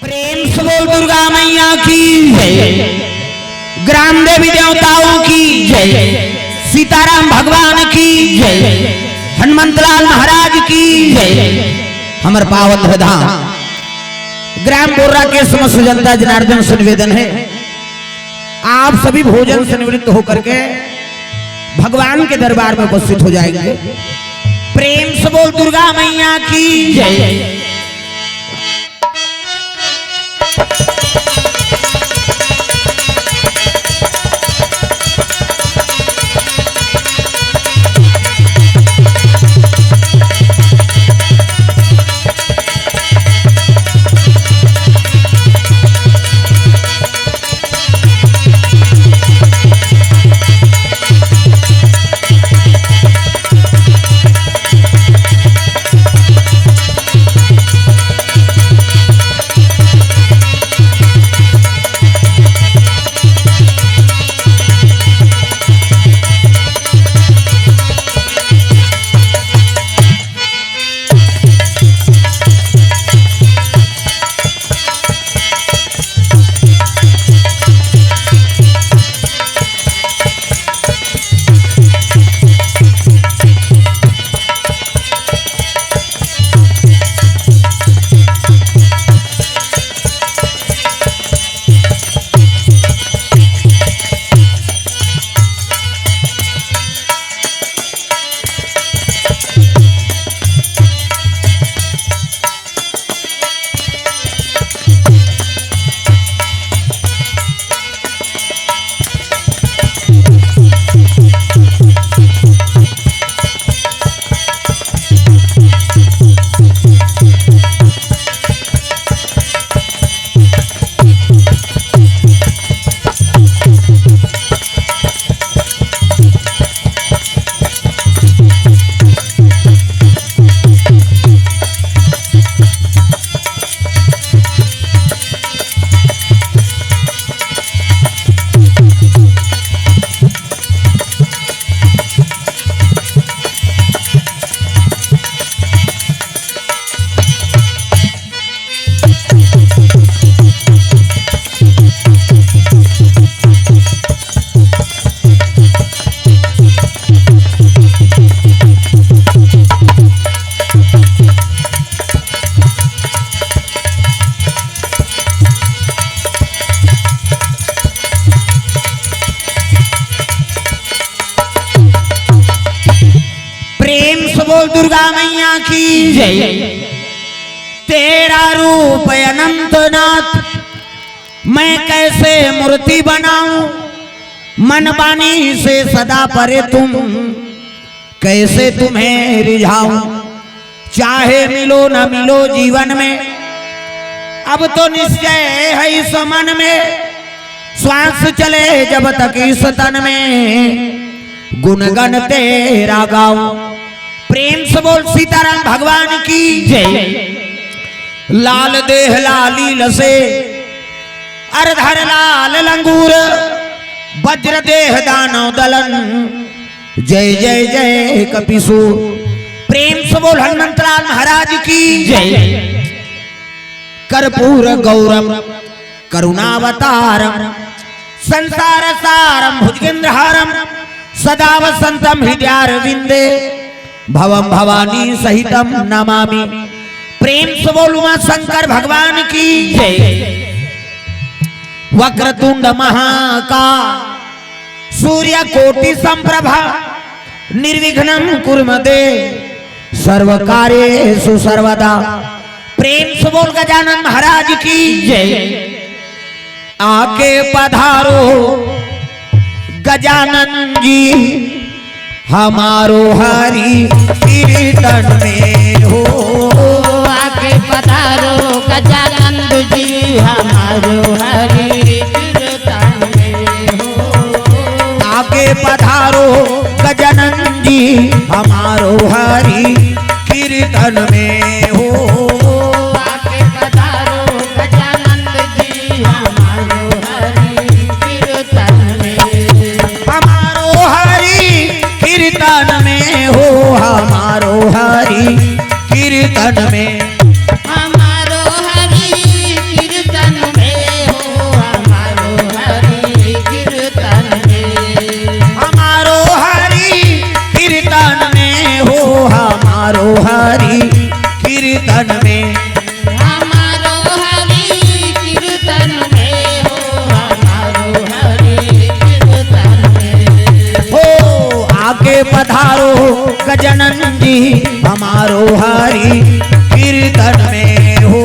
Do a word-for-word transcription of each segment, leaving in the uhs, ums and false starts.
प्रेम से बोल दुर्गा मैया की जय, ग्राम देवी देवताओं की जय, सीताराम भगवान की जय, हनुमंतलाल महाराज की जय। हमर पावन धाम ग्राम बोर्रा के समस्त जनता जनार्दन से निवेदन है, आप सभी भोजन से निवृत्त होकर के भगवान के दरबार में उपस्थित हो जाएंगे। प्रेम से बोल दुर्गा मैया की जय। प्रेम से बोल दुर्गा मैया की जय। तेरा रूप अनंतनाथ, मैं कैसे मूर्ति बनाऊं, मन बानी से सदा परे तुम, कैसे तुम्हें रिझाऊं। चाहे मिलो न मिलो जीवन में, अब तो निश्चय है इस मन में, श्वास चले जब तक इस तन में, गुणगण तेरा गाऊं। प्रेम से बोल सीताराम भगवान की जय। लाल देह लाली लसे, अर धर लाल लंगूर, वज्र देह दानव दलन, जय जय जय कपिसूर। प्रेम से बोल हनुमंतलाल महाराज की जय। कर्पूर गौरम करुणावतारम संसार सारम भुजगेंद्र हारम सदा वसंतम हृदयारविंदे भवम भवानी सहितम नमामि। प्रेम से बोल उमा शंकर भगवान की जय। वक्रतुंड महाका सूर्य कोटि संप्रभा निर्विघ्नं कुरु मे देव सर्व कार्येषु सर्वदा। प्रेम से बोल गजानन महाराज की जय। आके पधारो गजानन जी हमारो हरि कीर्तन में हो। आके पधारो गजानंद जी हमारो हरि कीर्तन में हो। आके पधारो गजानन जी हमारो हरि कीर्तन में हो। आके पधारो गजानंद जी हमारो हरि कीर्तन में। हमारो हरि कीर्तन में हो, हमारो हरि कीर्तन में। हमारो हरि पधारो गजानन जी हमारो हरि कीर्तन में हो।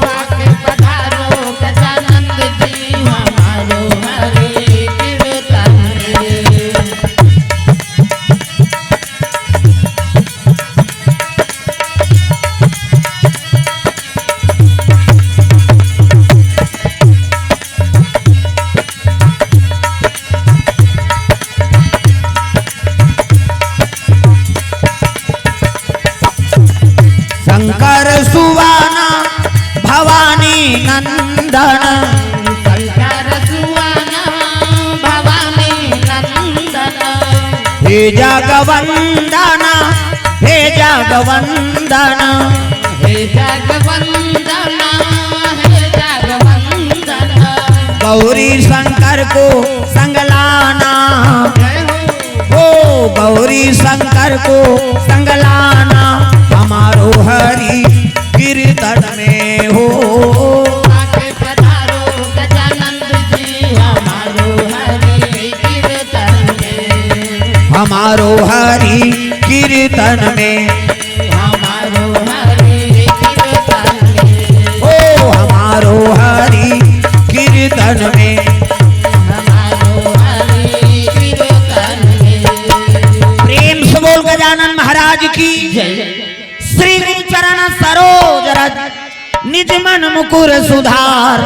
आके पधारो गजानन जी हमारो हरि कीर्तन में। शंकर सुवाना भवानी नंदन। शंकर सुवाना भवानी नंदन। हे जगवंदना, हे जगवंदना। हे जगवंदना, हे जगवंदना। गौरी शंकर को संग लाना। जय हो। ओ गौरी शंकर को संग लाना, हमारो हरि कीर्तन में हो। आके पधारो गजानंद जी, हमारो हरि कीर्तन में। हमारो हरि कीर्तन में। हमारो हरि कीर्तन में। ओ हमारो हरि कीर्तन में। हमारो हरि कीर्तन में। प्रेम से बोल गजानन महाराज की जय। श्री गुरु चरण सरोज रज निज मन मुकुर सुधार।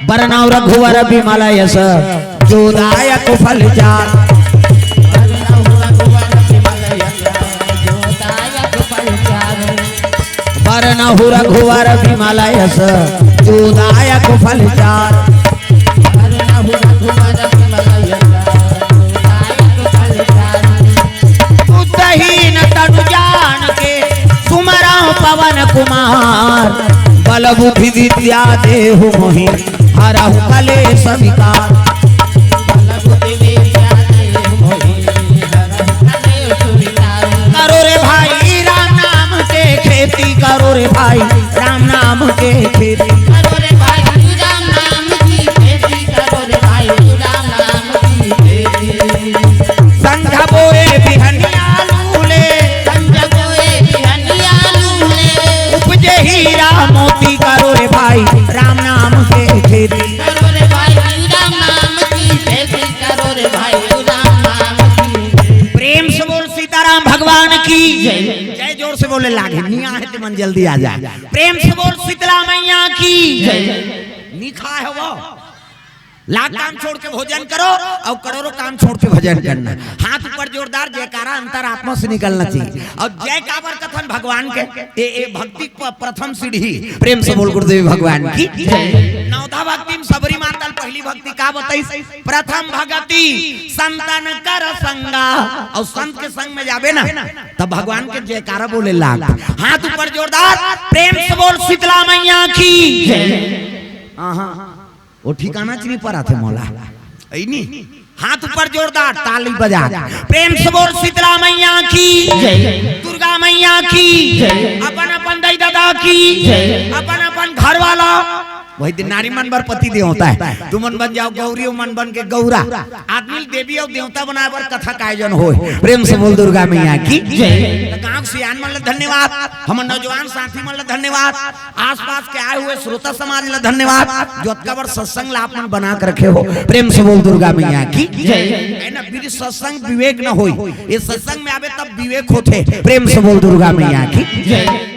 बरनउँ रघुवर बिमल यस जो दायक फल चार। बरनउँ रघुवर बिमल यस जो दायक फल चार। बुद्धहीन तनु जान के सुमरउँ पवन कुमार। बल बुद्धि विद्या देहु मोहि हरहु कलेस विकार। करो रे भाई राम नाम के खेती, करो रे भाई राम नाम के खेती। करो रे भाई राम नाम की खेती, करो रे भाई राम नाम की खेती। संझा बोए बिहनिया लूले। संझा बोए बिहनिया लूले। उपजे हीरा मोती, करो रे भाई राम नाम के खेती। करो रे भाई राम नाम की खेती, करो रे भाई राम नाम की खेती। प्रेम से बोल सीताराम भगवान की जय। जय जोर से बोले लागे, निया है ते मन जल्दी आ जाए। प्रेम से बोल शीतला मैया की जय। निखा है वो। लाख काम छोड़ के भोजन करो अउ करोड़ों काम छोड़ के भजन करना। हाथ ऊपर जोरदार, जयकारा अंतरात्मा से निकलना चाहिए। अउ जय काबर कथन भगवान के, ए, ए भक्ति प-, प्रथम सीढ़ी। प्रेम से बोल गुरुदेव भगवान की जय। नवधा भक्ति में सबरी माता ल पहली भक्ति का बताइस? प्रथम भगति संतन कर संगा। अउ संत के संग में जाबे ना, तब भगवान के जयकारा बोले लाग। हाथ ऊपर जोरदार, प्रेम से बोल शीतला मैया की जय। हाँ, हाँ। वो ठिकाना च नहीं परा थे मोला। ऐ नी? हाथ ऊपर जोरदार ताली बजा। प्रेम से बोल शीतला मैया की जय। दुर्गा मैया की जय। अपन अपन दाई ददा की जय। अपन अपन घर वाला। वही दिन नारी मन बर पति देवता है। तुमन बन जाओ गौरी, मन बन के गौरा। आदमी ल देवी अउ देवता बनाए बर कथा का आयोजन होय। प्रेम से बोल दुर्गा मैया की जय। त गांव सियान मन ल धन्यवाद, हमर नौजवान साथी मन ल धन्यवाद, आसपास के आए हुए श्रोता समाज ला धन्यवाद, जो अतका बड़ सत्संग ला आप मन बना के रखे हो। प्रेम से बोल दुर्गा मैया की जय। है ना, बिन सत्संग विवेक न होई। ये सत्संग में आवे तब विवेक होथे। प्रेम से बोल दुर्गा मैया की जय।